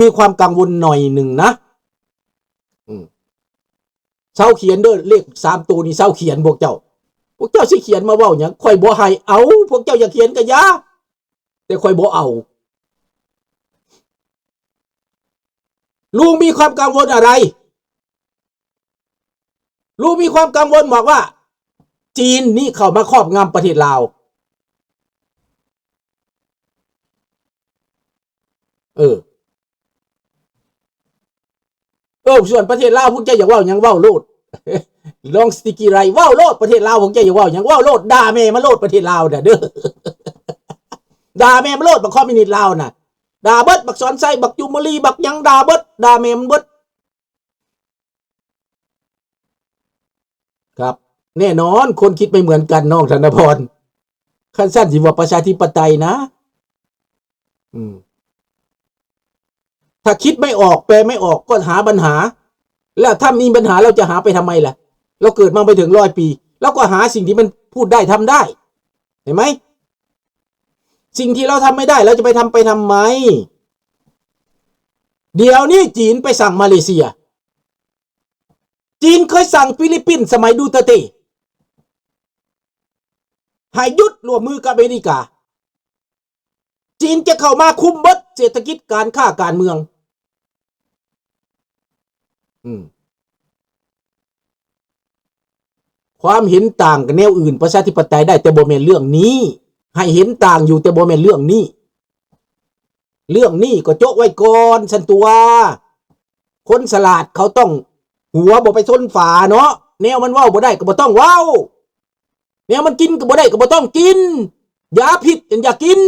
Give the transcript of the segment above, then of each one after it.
ມີຄວາມກັງວົນໜ້ອຍໜຶ່ງນະ. ອືມ ເຊົາຂຽນເດີ ເລກສາມໂຕນີ້ເຊົາຂຽນພວກເຈົ້າ. ພວກເຈົ້າຊິຂຽນມາເວົ້າຫຍັງ? ຂ້ອຍບໍ່ໃຫ້ເອົາ, ພວກເຈົ້າຢາກຂຽນກໍຢ່າ, ແຕ່ຂ້ອຍບໍ່ເອົາ. ລຸງມີຄວາມກັງວົນອະໄລ? ລຸງມີຄວາມກັງວົນບອກວ່າ ຈີນນີ້ເຂົ້າມາຄອບງຳປະເທດລາວ. ເອີ ເອີ ສ່ວນປະເທດລາວ ພວກເຈົ້າຢາກເວົ້າຫຍັງເວົ້າໂລດ. ລອງສະຕິກກີໄຣ ເວົ້າໂລດ. ປະເທດລາວ ພວກເຈົ້າຢາກເວົ້າຫຍັງເວົ້າໂລດ. ດ່າແມ່ມັນໂລດ ປະເທດລາວນະເດີ. ດ່າແມ່ມັນໂລດ ບັກຄອມມິວນິດລາວນະ. ດ່າເບິດ ບັກສອນໄຊ ບັກຈູມມະລີ ບັກຫຍັງ ດ່າເບິດ ດ່າແມ່ມັນເບິດ. ครับ แน่นอน คนคิดไม่เหมือนกัน น้องธนพร คันซั่นสิว่าประชาธิปไตยนะ อืม ถ้าคิดไม่ออก แปลไม่ออก ก็หาปัญหา แล้วถ้ามีปัญหา เราจะหาไปทำไมล่ะ เราเกิดมาไม่ถึงร้อยปี เราก็หาสิ่งที่มันพูดได้ ทำได้ เห็นไหม สิ่งที่เราทำไม่ได้ เราจะไปทำ ไปทำไม เดี๋ยวนี้จีนไปสั่งมาเลเซีย จีนเคยสั่งฟิลิปปินส์สมัยดูเตอร์เต ให้หยุดร่วมมือกับอเมริกา จีนจะเข้ามาคุมเบิดเศรษฐกิจ การค้า การเมือง อืม ความเห็นต่างกับแนวอื่น ประชาธิปไตยได้ แต่บ่แม่นเรื่องนี้ ให้เห็นต่างอยู่ แต่บ่แม่นเรื่องนี้ เรื่องนี้ก็โจ๊ะไว้ก่อน ซั่นตั่ว คนฉลาดเขาต้องหัวบ่ไปชนฝาเนาะ แนวมันเว้าบ่ได้ก็บ่ต้องเว้า แนวมันกินก็บ่ได้ก็บ่ต้องกิน ยาพิษอย่ากิน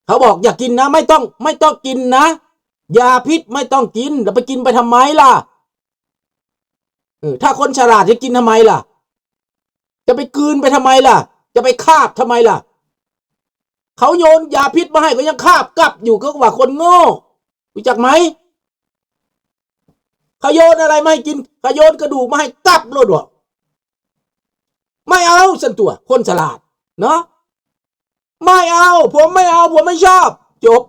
เขาบอกอย่ากินนะ ไม่ต้อง ไม่ต้องกินนะ ยาพิษไม่ต้องกิน แล้วไปกินไปทำไมล่ะ เออ ถ้าคนฉลาดจะกินทำไมล่ะ จะไปกลืนไปทำไมล่ะ จะไปคาบทำไมล่ะ เขาโยนยาพิษมาให้ก็ยังคาบกลับอยู่ ก็ว่าคนโง่ รู้จักไหม เขาโยนอะไรมาให้กิน เขาโยนกระดูกมาให้กลับโลดบ่ ไม่เอา ซั่นตั่ว คนฉลาดเนาะ ไม่เอา ผมไม่เอา ผมไม่ชอบ จบ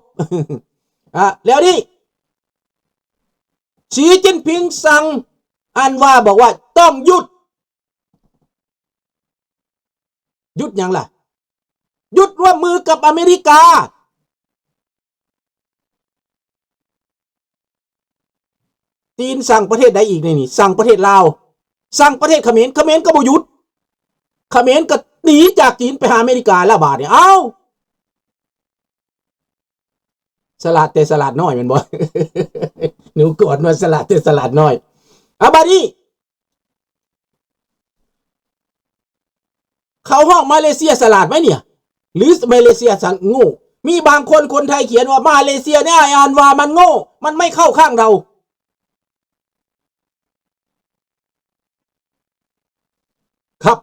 อ่ะ แล้วนี่ สีจิ้นผิงสั่ง อันว่าบอกว่าต้องหยุด หยุดหยังล่ะ หยุดร่วมมือกับอเมริกา จีนสั่งประเทศใดอีกในนี้ สั่งประเทศลาว สั่งประเทศเขมร เขมรก็บ่หยุด เขมรก็หนีจากจีนไปหาอเมริกาแล้วบาดนี้ เอ้า ฉลาดแต่ฉลาดน้อยแม่นบ่ หนูกอดว่าฉลาดแต่ฉลาดน้อย อ่ะ บาดนี้ เขาฮ้องมาเลเซียฉลาดไหมเนี่ย หรือมาเลเซียสัง โง่ มีบางคน คนไทยเขียนว่ามาเลเซียเนี่ย อ่านว่ามันโง่ มันไม่เข้าข้างเรา ครับ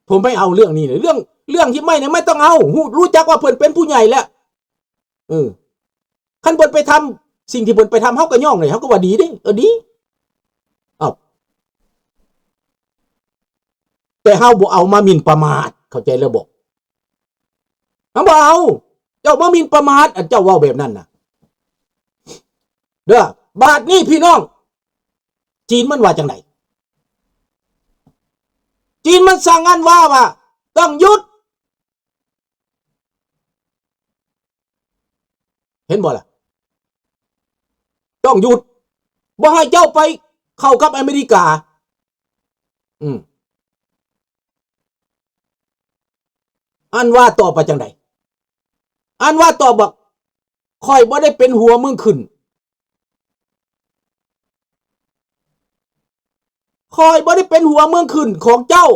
ผมไม่เอาเรื่องนี้เลย เรื่อง เรื่องที่ไม่เนี่ยไม่ต้องเอา รู้ รู้จักว่าเพิ่นเป็นผู้ใหญ่แล้ว เออ คันเพิ่นไปทำ สิ่งที่เพิ่นไปทำ เฮาก็ย่องเลย เฮาก็ว่าดีเด้ เออ ดี เอ้า แต่เฮาบ่เอามาหมิ่นประมาท เข้าใจแล้วบ่ เฮาบ่เอา เจ้ามาหมิ่นประมาท อันเจ้าเว้าแบบนั้นน่ะ เด้อ บาดนี้พี่น้อง จีนมันว่าจั่งใด จีนมันสั่งอันว่า ว่าต้องหยุด เห็นบ่ล่ะ ต้องหยุด บ่ให้เจ้าไปเข้ากับอเมริกา อืม อันว่าตอบว่าจั่งใด อันว่าตอบว่า ข้อยบ่ได้เป็นหัวเมืองขึ้น ข้อยบ่ได้เป็นหัวเมืองขึ้นของเจ้า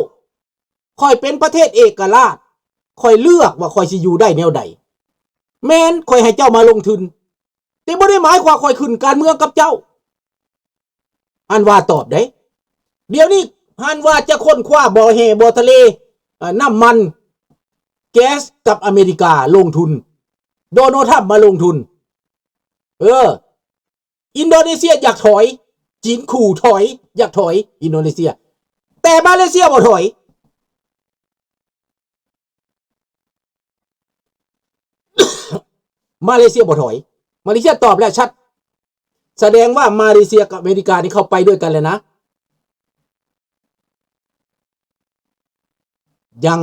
ข้อยเป็นประเทศเอกราช ข้อยเลือกว่าข้อยสิอยู่ได้แนวใด แม่น ข้อยให้เจ้ามาลงทุน แต่บ่ได้หมายความข้อยขึ้นการเมืองกับเจ้า อันว่าตอบเด้ เดี๋ยวนี้อันว่าจะค้นคว้าบ่อแร่บ่อทะเล เอ่อ น้ำมัน แก๊สกับอเมริกาลงทุน โดนัลด์ทรัมป์มาลงทุน เออ อินโดนีเซียอยากถอย จีนขู่ถอย อยากถอย อินโดนีเซีย แต่มาเลเซียบ่ถอย มาเลเซียบ่ถอย มาเลเซียตอบแล้วชัด ສະແດງວ່າມາເລເຊຍກັບອາເມລິການີ້ເຂົ້າໄປດ້ວຍກັນແລ້ວນະ. ຍັງ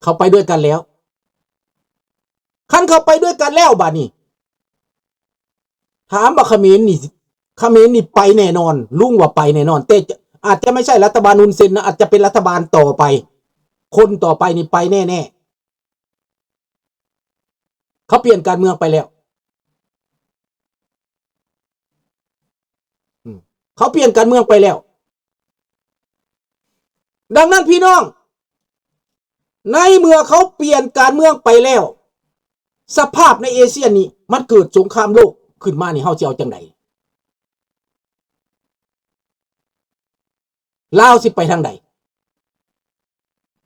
ເຂົ້າໄປດ້ວຍກັນແລ້ວ. ຄັນເຂົ້າໄປດ້ວຍກັນແລ້ວບາດນີ້ ຖາມວ່າຂະເໝນນີ້ ຂະເໝນນີ້ໄປແນ່ນອນ, ລຸງວ່າໄປແນ່ນອນ, ແຕ່ຈະ ອາດຈະໄມ່ໃຊ່ລັດຖະບານຮຸນເຊັນນະ, ອາດຈະເປັນລັດຖະບານຕໍ່ໄປ, ຄົນຕໍ່ໄປນີ້ໄປແນ່ໆ. ເຂົາປ່ຽນການເມືອງໄປແລ້ວ. ອືມ ເຂົາປ່ຽນການເມືອງໄປແລ້ວ. ດັ່ງນັ້ນພີ່ນ້ອງ, ໃນເມື່ອເຂົາປ່ຽນການເມືອງໄປແລ້ວ, ສະພາບໃນເອເຊຍນີ້ ມັນເກີດສົງຄາມໂລກຂຶ້ນມານີ້ ເຮົາຊິເອົາຈັ່ງໃດ? ລາວຊິໄປທາງໃດ?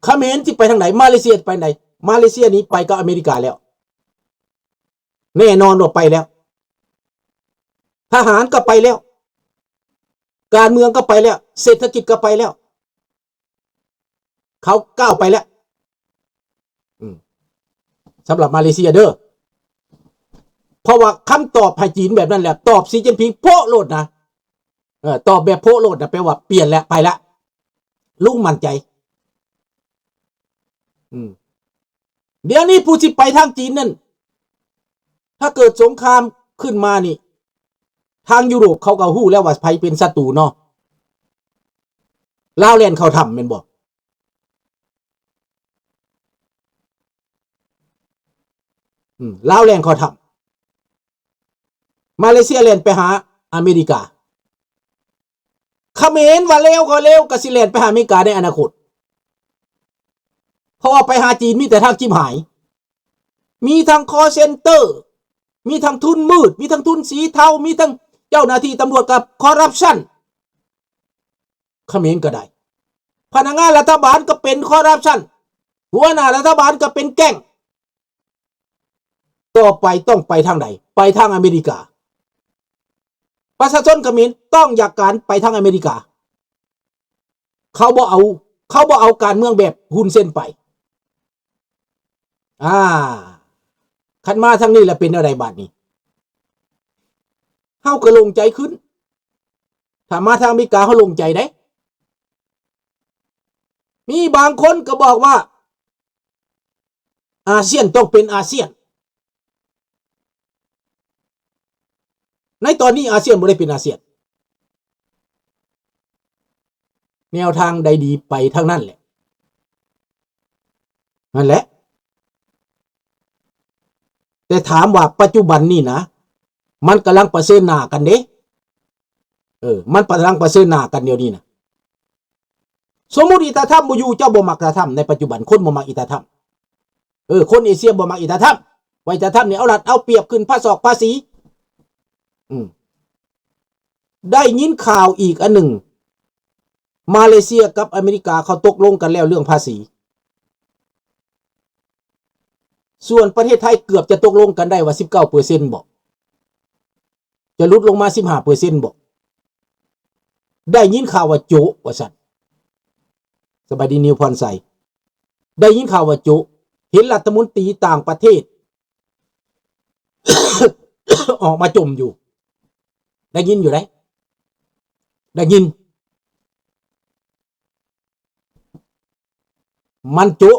ຂະເໝນຊິໄປທາງໃດ? ມາເລເຊຍຊິໄປທາງໃດ? ມາເລເຊຍນີ້ໄປກັບອາເມລິກາແລ້ວ. ແນ່ນອນວ່າໄປແລ້ວ. ທະຫານກໍໄປແລ້ວ. ການເມືອງກໍໄປແລ້ວ. ເສດຖະກິດກໍໄປແລ້ວ. ເຂົາກ້າວໄປແລ້ວ. ອືມ ສຳລັບມາເລເຊຍເດີ. ເພາະວ່າຄຳຕອບໃຫ້ຈີນແບບນັ້ນແຫຼະ, ຕອບສີຈິ້ນຜິງໂພະໂລດນະ. ເອີ ຕອບແບບໂພະໂລດນະ, ແປວ່າປ່ຽນແລ້ວ, ໄປແລ້ວ. ລຸງໝັ້ນໃຈ. ອືມ ດຽວນີ້ຜູ້ຊິໄປທາງຈີນນັ້ນ ຖ້າເກີດສົງຄາມຂຶ້ນມານີ້ ທາງຢູໂຣບເຂົາກໍຮູ້ແລ້ວວ່າໃຜເປັນສັດຕູເນາະ. ລາວແລ່ນເຂົ້າຖ້ຳແມ່ນບໍ່? ອືມ ລາວແລ່ນເຂົ້າຖ້ຳ. ມາເລເຊຍແລ່ນໄປຫາອາເມລິກາ. ຂະເໝນວ່າເລວກໍເລວ ກໍຊິແລ່ນໄປຫາອາເມລິກາໃນອະນາຄົດ. ເພາະວ່າໄປຫາຈີນມີແຕ່ທາງຈິບຫາຍ. ມີທັງຄໍເຊັນເຕີ, ມີທັງທຶນມືດ, ມີທັງທຶນສີເທົາ, ມີທັງເຈົ້າໜ້າທີ່ຕຳຫຼວດກັບຄໍຣັບຊັນ. ຂະເໝນກໍໄດ້. ພະນັກງານລັດຖະບານກໍເປັນຄໍຣັບຊັນ. ຫົວໜ້າລັດຖະບານກໍເປັນແກ້ງ. ຕໍ່ໄປຕ້ອງໄປທາງໃດ? ໄປທາງອາເມລິກາ. ປະຊາຊົນຂະເໝນຕ້ອງຢາກການໄປທາງອາເມລິກາ. ເຂົາບໍ່ເອົາ, ເຂົາບໍ່ເອົາການເມືອງແບບຮຸນເຊັນໄປ. ອາ ຄັນມາທາງນີ້ລະເປັນແນວໃດບາດນີ້? ເຮົາກໍໂລ່ງໃຈຂຶ້ນ. ຖ້າມາທາງອາເມລິກາ ເຮົາໂລ່ງໃຈເດ້. ມີບາງຄົນກໍບອກວ່າ ອາຊຽນຕ້ອງເປັນອາຊຽນ. ໃນຕອນນີ້ອາຊຽນບໍ່ໄດ້ເປັນອາຊຽນ. ແນວທາງໃດດີໄປທາງນັ້ນແຫຼະ. ນັ້ນແຫຼະ. ແຕ່ຖາມວ່າປັດຈຸບັນນີ້ນະ ມັນກຳລັງປະເຊີນໜ້າກັນເດ້. ເອີ ມັນກຳລັງປະເຊີນໜ້າກັນດຽວນີ້ນະ. ສົມມຸດອີຕາທຳບໍ່ຢູ່, ເຈົ້າບໍ່ມັກຕາທຳໃນປັດຈຸບັນ, ຄົນບໍ່ມັກອີຕາທຳ. ເອີ ຄົນເອເຊຍບໍ່ມັກອີຕາທຳ. ວ່າອີຕາທຳນີ້ເອົາລັດເອົາປຽບຂຶ້ນພາສອກພາສີ. ອືມ ໄດ້ຍິນຂ່າວອີກອັນໜຶ່ງ, ມາເລເຊຍກັບອາເມລິກາເຂົາຕົກລົງກັນແລ້ວເລື່ອງພາສີ. ສ່ວນປະເທດໄທເກືອບຈະຕົກລົງກັນໄດ້ວ່າສິບເກົ້າເປີເຊັນບໍ? ຈະຫຼຸດລົງມາສິບຫ້າເປີເຊັນບໍ? ໄດ້ຍິນຂ່າວວ່າໂຈະວ່າຊັ້ນ. ສະບາຍດີນິວພອນໄຊ. ໄດ້ຍິນຂ່າວວ່າໂຈະ. ເຫັນລັດຖະມົນຕີຕ່າງປະເທດ ອອກມາຈົ່ມຢູ່. ໄດ້ຍິນຢູ່ເດ້. ໄດ້ຍິນ. ມັນໂຈະ,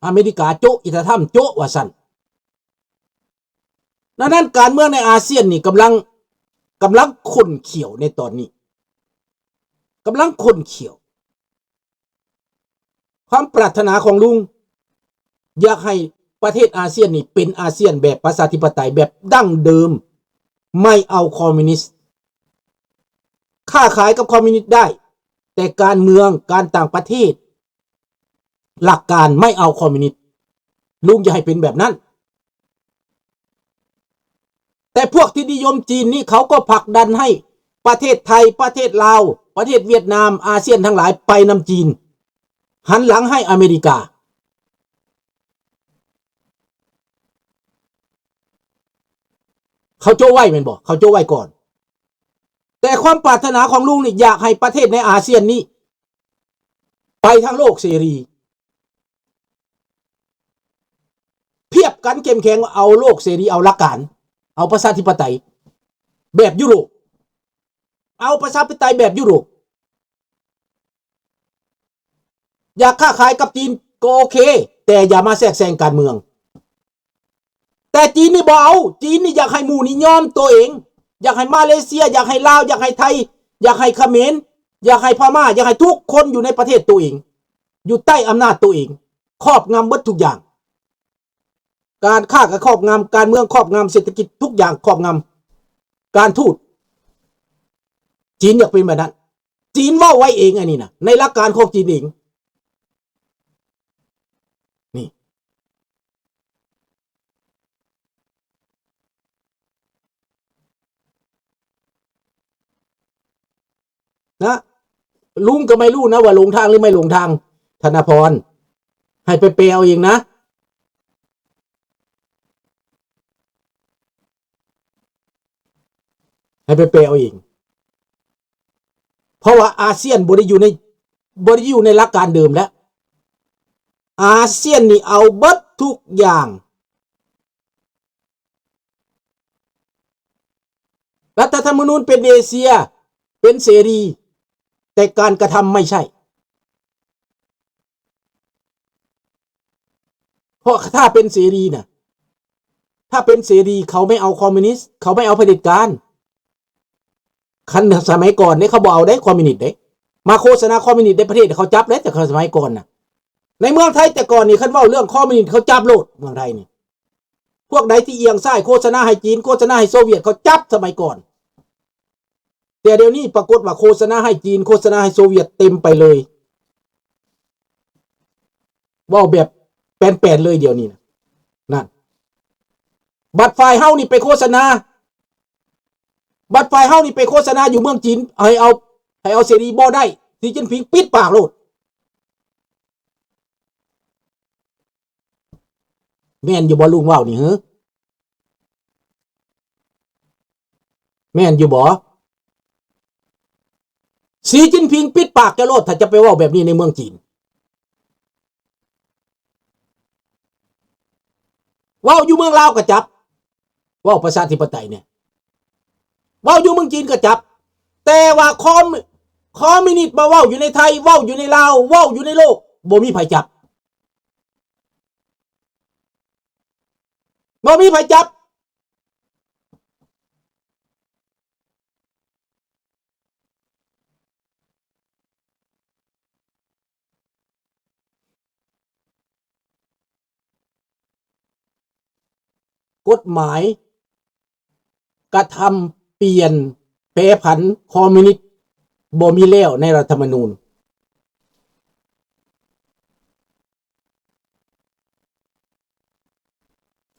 ອາເມລິກາໂຈະ, ອີຕາທຳໂຈະວ່າຊັ້ນ. ດັ່ງນັ້ນການເມືອງໃນອາຊຽນນີ້ກຳລັງ, ກຳລັງຂຸ້ນຂ້ຽວໃນຕອນນີ້, ກຳລັງຂຸ້ນຂ້ຽວ. ຄວາມປາດຖະໜາຂອງລຸງ ຢາກໃຫ້ປະເທດອາຊຽນນີ້ເປັນອາຊຽນແບບປະຊາທິປະໄຕ ແບບດັ້ງເດີມ, ໄມ່ເອົາຄອມມິວນິດ. ຄ້າຂາຍກັບຄອມມິວນິດໄດ້, ແຕ່ການເມືອງ, ການຕ່າງປະເທດ, ຫຼັກການໄມ່ເອົາຄອມມິວນິດ. ລຸງຢາກໃຫ້ເປັນແບບນັ້ນ. ແຕ່ພວກທີ່ນິຍົມຈີນນີ້ ເຂົາກໍຜັກດັນໃຫ້ປະເທດໄທ, ປະເທດລາວ, ປະເທດຫວຽດນາມ, ອາຊຽນທັງຫຼາຍໄປນຳຈີນ, ຫັນຫຼັງໃຫ້ອາເມລິກາ. ເຂົາໂຈະໄວ້ແມ່ນບໍ່? ເຂົາໂຈະໄວ້ກ່ອນ. ແຕ່ຄວາມປາດຖະໜາຂອງລຸງນີ້ ຢາກໃຫ້ປະເທດໃນອາຊຽນນີ້ໄປທາງໂລກເສລີ. ພຽບກັນເຂັ້ມແຂງ ເອົາໂລກເສລີ, ເອົາຫຼັກການ, ເອົາປະຊາທິປະໄຕ. ແບບຢູໂຣບ ເອົາປະຊາທິປະໄຕແບບຢູໂຣບ. ຢາກຄ້າຂາຍກັບຈີນກໍໂອເຄ ແຕ່ຢ່າມາແຊກແຊງການເມືອງ. ແຕ່ຈີນນີ້ບໍ່ເອົາ, ຈີນນີ້ຢາກໃຫ້ໝູ່ນີ້ຍອມຕົວເອງ, ຢາກໃຫ້ມາເລເຊຍ, ຢາກໃຫ້ລາວ, ຢາກໃຫ້ໄທ, ຢາກໃຫ້ຂະເໝນ, ຢາກໃຫ້ພະມ້າ, ຢາກໃຫ້ທຸກຄົນຢູ່ໃນປະເທດຕົວເອງ, ຢູ່ໃຕ້ອຳນາດຕົວເອງ, ຄອບງຳເບິດທຸກຢ່າງ. ການຄ້າກໍຄອບງຳ, ການເມືອງຄອບງຳ, ເສດຖະກິດທຸກຢ່າງຄອບງຳ, ການທູດ. ຈີນຢາກເປັນແບບນັ້ນ. ຈີນເວົ້າໄວ້ເອງອັນນີ້ນະ, ໃນຫຼັກການຂອງຈີນເອງ. ນີ້ ນະ ລຸງກໍໄມ່ຮູ້ນະວ່າຫຼົງທາງຫຼືໄມ່ຫຼົງທາງ ທະນະພອນ ໃຫ້ໄປແປເອົາເອງນະ ໃຫ້ໄປແປເອົາເອງ ເພາະວ່າອາຊຽນບໍ່ໄດ້ຢູ່ໃນ ບໍ່ໄດ້ຢູ່ໃນຫຼັກການເດີມແລ້ວ ອາຊຽນນີ້ເອົາເບິດທຸກຢ່າງ. ລັດຖະທຳມະນູນເປັນເອເຊຍ ເປັນເສລີ ແຕ່ການກະທຳໄມ່ໃຊ່ ເພາະຖ້າເປັນເສລີນະ ຖ້າເປັນເສລີ ເຂົາໄມ່ເອົາຄອມມິວນິດ ເຂົາໄມ່ເອົາຜະເດັດການ ຄັນສະໄໝກ່ອນເດ້ ເຂົາບໍ່ເອົາເດ້ຄອມມິວນິດເດ້ ມາໂຄສະນາຄອມມິວນິດໃນປະເທດ ເຂົາຈັບເດ້ ແຕ່ສະໄໝກ່ອນນະ ໃນເມືອງໄທແຕ່ກ່ອນນີ້ ຄັນເວົ້າເລື່ອງຄອມມິວນິດ ເຂົາຈັບໂລດ ເມືອງໄທນີ້ ພວກໃດທີ່ອຽງຊ້າຍ ໂຄສະນາໃຫ້ຈີນ ໂຄສະນາໃຫ້ໂຊວຽດ ເຂົາຈັບສະໄໝກ່ອນ ແຕ່ດຽວນີ້ປາກົດວ່າໂຄສະນາໃຫ້ຈີນ ໂຄສະນາໃຫ້ໂຊວຽດເຕັມໄປເລີຍ ເວົ້າແບບແປນໆເລີຍດຽວນີ້ນະ ນັ້ນ ບັດຝ່າຍເຮົານີ້ໄປໂຄສະນາ ບັດຝ່າຍເຮົານີ້ໄປໂຄສະນາຢູ່ເມືອງຈີນ ໃຫ້ເອົາ ໃຫ້ເອົາເສລີບໍ່ໄດ້ ສີຈິ້ນຜິງປິດປາກໂລດ ແມ່ນຢູ່ບໍ່ລຸງເວົ້ານີ້ ຫື ແມ່ນຢູ່ບໍ່? ສີຈິ້ນຜິງປິດປາກເຈົ້າໂລດ ຖ້າຈະໄປເວົ້າແບບນີ້ໃນເມືອງຈີນ ເວົ້າຢູ່ເມືອງລາວກໍຈັບ ເວົ້າປະຊາທິປະໄຕນີ້ ເວົ້າຢູ່ເມືອງຈີນກໍຈັບ ແຕ່ວ່າຄອມ ຄອມມິວນິດມາເວົ້າຢູ່ໃນໄທ ເວົ້າຢູ່ໃນລາວ ເວົ້າຢູ່ໃນໂລກ ບໍ່ມີໃຜຈັບ ບໍ່ມີໃຜຈັບ ກົດໝາຍກະທຳປ່ຽນແປຜັນຄອມມິວນິດ ບໍ່ມີແລ້ວໃນລັດຖະທຳມະນູນ.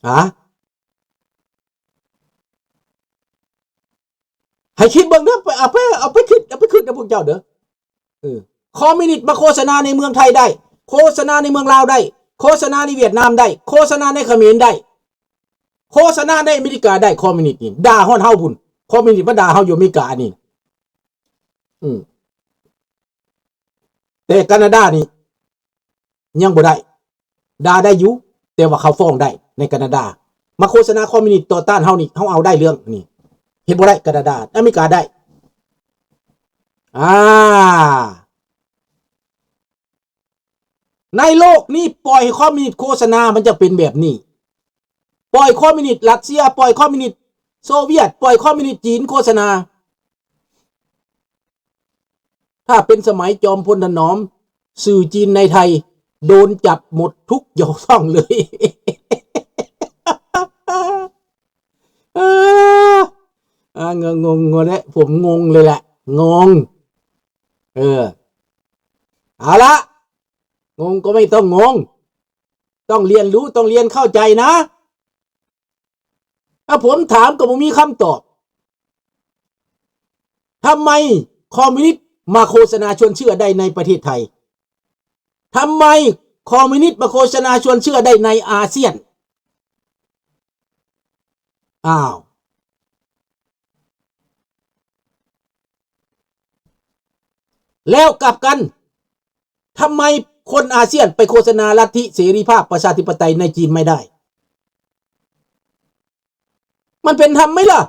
ຫາ ໃຫ້ຄິດເບິ່ງເດີ ໄປ ເອົາໄປ ເອົາໄປຄິດ ເອົາໄປຄິດນຳພວກເຈົ້າເດີ ເອີ ຄອມມິວນິດມາໂຄສະນາໃນເມືອງໄທໄດ້ ໂຄສະນາໃນເມືອງລາວໄດ້ ໂຄສະນາໃນຫວຽດນາມໄດ້ ໂຄສະນາໃນຂະເໝນໄດ້ ໂຄສະນາໃນອາເມລິກາໄດ້ ຄອມມິວນິດນີ້ ດ່າຮອດເຮົາພຸ້ນ ຄອມມິວນິດມາດ່າເຮົາຢູ່ອາເມລິການີ້ ອືມ ແຕ່ການາດານີ້ຍັງບໍ່ໄດ້ ດ່າໄດ້ຢູ່ ແຕ່ວ່າເຂົາຟ້ອງໄດ້ໃນການາດາ ມາໂຄສະນາຄອມມິວນິດຕໍ່ຕ້ານເຮົານີ້ ເຮົາເອົາໄດ້ເລື່ອງນີ້ ເຮັດບໍ່ໄດ້ການາດາ ອາເມລິກາໄດ້ ອາ ໃນໂລກນີ້ປ່ອຍໃຫ້ຄອມມິວນິດໂຄສະນາ ມັນຈະເປັນແບບນີ້ ປ່ອຍຄອມມິວນິດຣັດເຊຍ ປ່ອຍຄອມມິວນິດໂຊວຽດ ປ່ອຍຄອມມິວນິດຈີນໂຄສະນາ ຖ້າເປັນສະໄໝຈອມພົນຖະໜອມ ສື່ຈີນໃນໄທໂດນຈັບໝົດທຸກຊ່ອງເລີຍ ເອີ ອ່າ ງົງ ງົງ ງົງແຫຼະ ຜົມງົງເລີຍແຫຼະ ງົງ ເອີ ເອົາລະ ງົງກໍໄມ່ຕ້ອງງົງ ຕ້ອງຮຽນຮູ້ ຕ້ອງຮຽນເຂົ້າໃຈນະ ຖ້າຜົມຖາມກໍບໍ່ມີຄຳຕອບ ທຳໄມຄອມມິວນິດມາໂຄສະນາຊວນເຊື່ອໄດ້ໃນປະເທດໄທ? ທຳໄມຄອມມິວນິດມາໂຄສະນາຊວນເຊື່ອໄດ້ໃນອາຊຽນ? ອ້າວ ແລ້ວກັບກັນ ທຳໄມຄົນອາຊຽນໄປໂຄສະນາລັດທິເສລີພາບປະຊາທິປະໄຕໃນຈີນໄມ່ໄດ້? ມັນເປັນທຳໄໝລະ?